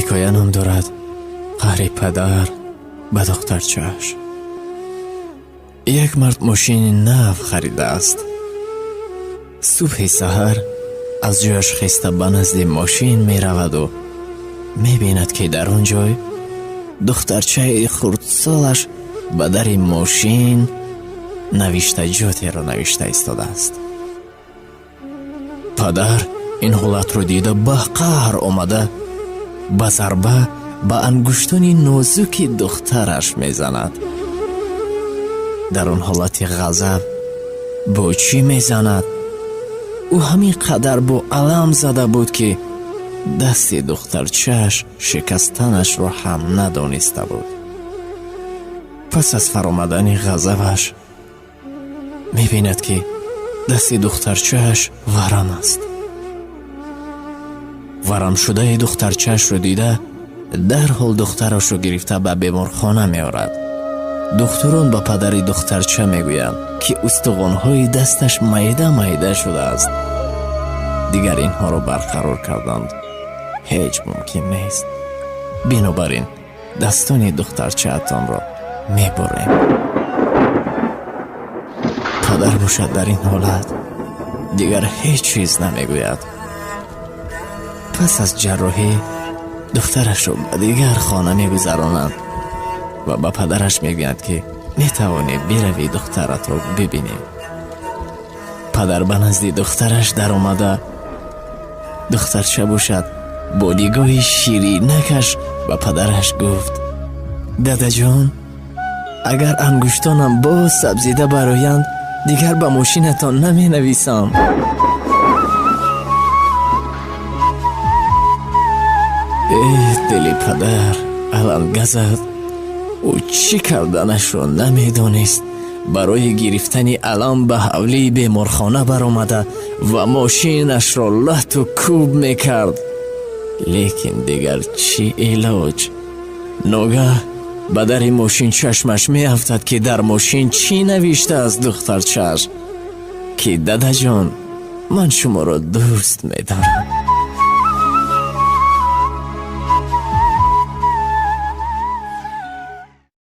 Ҳикоя ном дорад «Қаҳри падар ба духтарчааш». Як мард мошини нав харидааст. Субҳи саҳар аз ҷояш хеста ба назди мошин мераваду мебинад, ки дар он ҷой духтарчаи хурдсолаш ба дари мошин навиштаҷотеро навишта истодааст. Падар ин ҳолатро дида, ба қаҳр омада, ба зарба ба ангуштони нозуки духтараш мезанад. Дар он ҳолати ғазаб бо чӣ мезанад? Ӯ ҳамин қадар бо алам зада буд, ки дасти духтарчааш шикастанашро ҳам надониста буд. Пас аз фаромадани ғазабаш мебинад, ки дасти духтарчааш варам аст. Варамшудаи духтарчаашро дида, дарҳол духтарашро гирифта ба беморхона меорад. Духтурон ба падари духтарча мегӯянд, ки устухонҳои дасташ майда майда шудааст, дигар инҳоро барқарор карданд ҳеҷ мумкин нест, бинобар ин дастони духтарчаатонро мебурем. Падар бошад, дар ин ҳолат дигар ҳеҷ чиз намегӯяд. Пас аз ҷарроҳӣ духтарашро ба дигар хона мегузаронанд ва ба падараш мегӯянд, ки метавонӣ биравӣ, духтаратро бибинӣ. Падар ба назди духтараш даромада, духтарча бошад, бо нигоҳи ширинакаш ба падараш гуфт: «Дадаҷон, агар ангуштонам боз сабзида бароянд, дигар ба мошинатон наменависам». Эҳ, дили падар аланга зад. Ӯ чӣ карданашро намедонист. Барои гирифтани алам ба ҳавлии беморхона баромада ва мошинашро лату кӯб мекард, лекин дигар чӣ илоҷ? Ногаҳ ба дари мошин чашмаш меафтад, ки дар мошин чӣ навиштааст духтарчааш, ки «Дадаҷон, ман шуморо дӯст медорам».